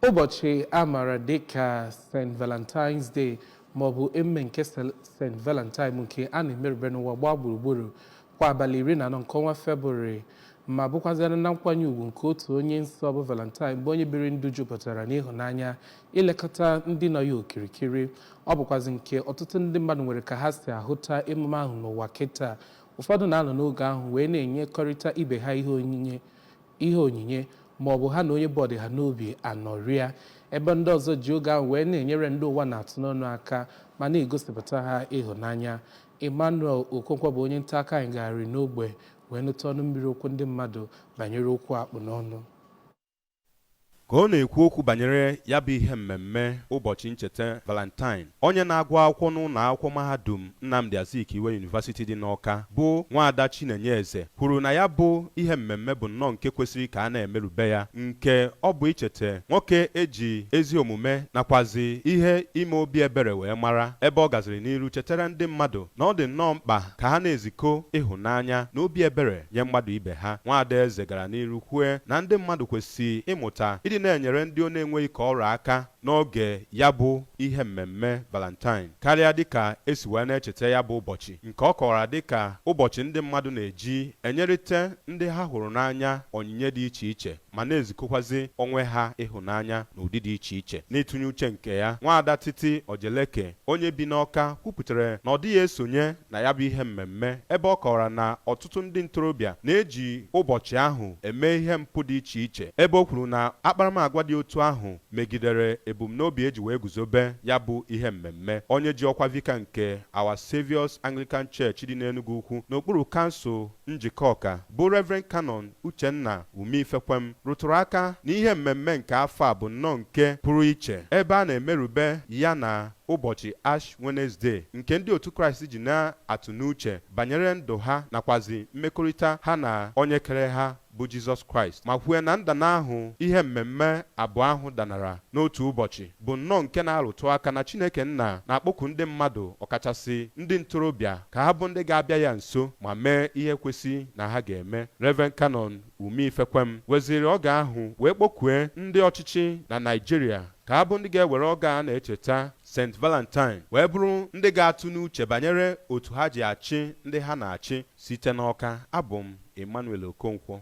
Ụbọchị a maara dịka St. Valentine's Day maọbụ emume nke St. Valentine nke a na-emerube n'ụwa gbaa gburugburu kwa abalị 14 nke ọnwa Febrụwarị, ma bụkwazịara na nkwanye ugwu nke otu onye nsọ bụ Valentine, bụ onye biri ndụ jupụtara n'ịhụnanya, ilekọta ndị nọ ya okirikiri. Ọ bụkwazị nke ọtụtụ ndị mmadụ nwere ka ha si ahụta emume ahụ n'ụwa kịta. Ụfọdụ na-anọ n'oge ahụ wee na-enyekọrịta ibe ha ihe onyinye ma ọ bụ ha na onye bọọdụ ha n'obi anọrịa, ebe ndị ọzọ ji oge ahụ wee na-enyere ndị ụwa na-atụ n'ọnụ aka ma na-egosipụta ha ịhụnanya. Emmanuel Okonkwo bụ onye nta aka anyị gagharị n'ogbe wee nụta ọnụ mmiri okwu ndị mmadụ banyere okwu akpụ n'ọnụ. Ka ọ na-ekwu okwu banyere ya bụ ihe mmemme ụbọchị ncheta Valentine, onye na-agụ akwụkwọ n'ụlọ akwụkwọ mahadum Nnamdi Azikiwe University dị n'Awka, bụ Nwaada Chinenye Eze, kwuru na ya bụ ihe mmemme bụ nnọọ nke kwesịrị ka a na-emerube ya, nke ọ bụ icheta nwoke eji ezi omume nakwazi ihe ime obi ebere wee mara, ebe ọ gaziri n'iru chetara ndị mmadụ na ọ dị nnọọ mkpa ka ha na-ezikọ ịhụnanya na obi ebere nye mmadụ ibe ha. Nwaada Eze gara n'iru kwue na ndị mmadụ kwesịrị ịmụta ịdị na-enyere ndị ọ na-enweghị ka ọrụ aka n'oge ya bụ ihe mmemme Valentine, karịa dịka esi wee na-echeta ya bụ ụbọchị, nke ọ kọwara dịka ụbọchị ndị mmadụ na-eji enyerịta ndị ha hụrụ n'anya onyinye dị iche iche ma na-ezikọkwazi onwe ha ịhụnanya n'ụdị dị iche iche. N'ịtụnye uche nke ya, Nwaada Titi Ojeleke, onye bi n'Awka, kwupụtara na ọ dịghị esonye na ya bụ ihe mmemme, ebe ọ kọwara na ọtụtụ ndị ntorobịa na-eji ụbọchị ahụ eme ihe mpụ dị iche iche, ebe o kwuru na akparamagwa dị otu ahụ megidere ebumnobi eji wee guzobe ya bụ ihe mmemme. Onye ji ọkwa vicar nke Our Saviour's Anglican Church dị n'Enugu Ukwu n'okpuru kansụl Njikọ Ọka, bụ Reverend Canon Uchenna Umeifekwem, rụtụrụ aka na ihe mmemme nke afọ a bụ nnọọ nke pụrụ iche, ebe a na-emerube ya na ụbọchị Ash Wednesday nke ndị otu Kraịst ji na-atụ n'uche banyere ndụ ha nakwazi mmekọrịta ha na onye kere ha, bụ Jizọs Kraịst, ma kwue na ndana ahụ ihe mmemme abụọ ahụ danara n'otu ụbọchị bụ nnọọ nke na-arụtụ aka na Chineke Nna na-akpọku ndị mmadụ, ọkachasị ndị ntorobịa, ka ha bụ ndị ga-abịa ya nso ma mee ihe kwesị na ha ga-eme. Reverend Canon Umeifekwem weziri oge ahụ wee kpọkue ndị ọchịchị na Naịjirịa ka ha bụ ndị ga-ewere oge a na-echeta St. Valentine wee bụrụ ndị ga-atụ n'uche banyere otu ha ji achị ndị ha na-achị. Site n'Awka, abụ m Emmanuel Okonkwo.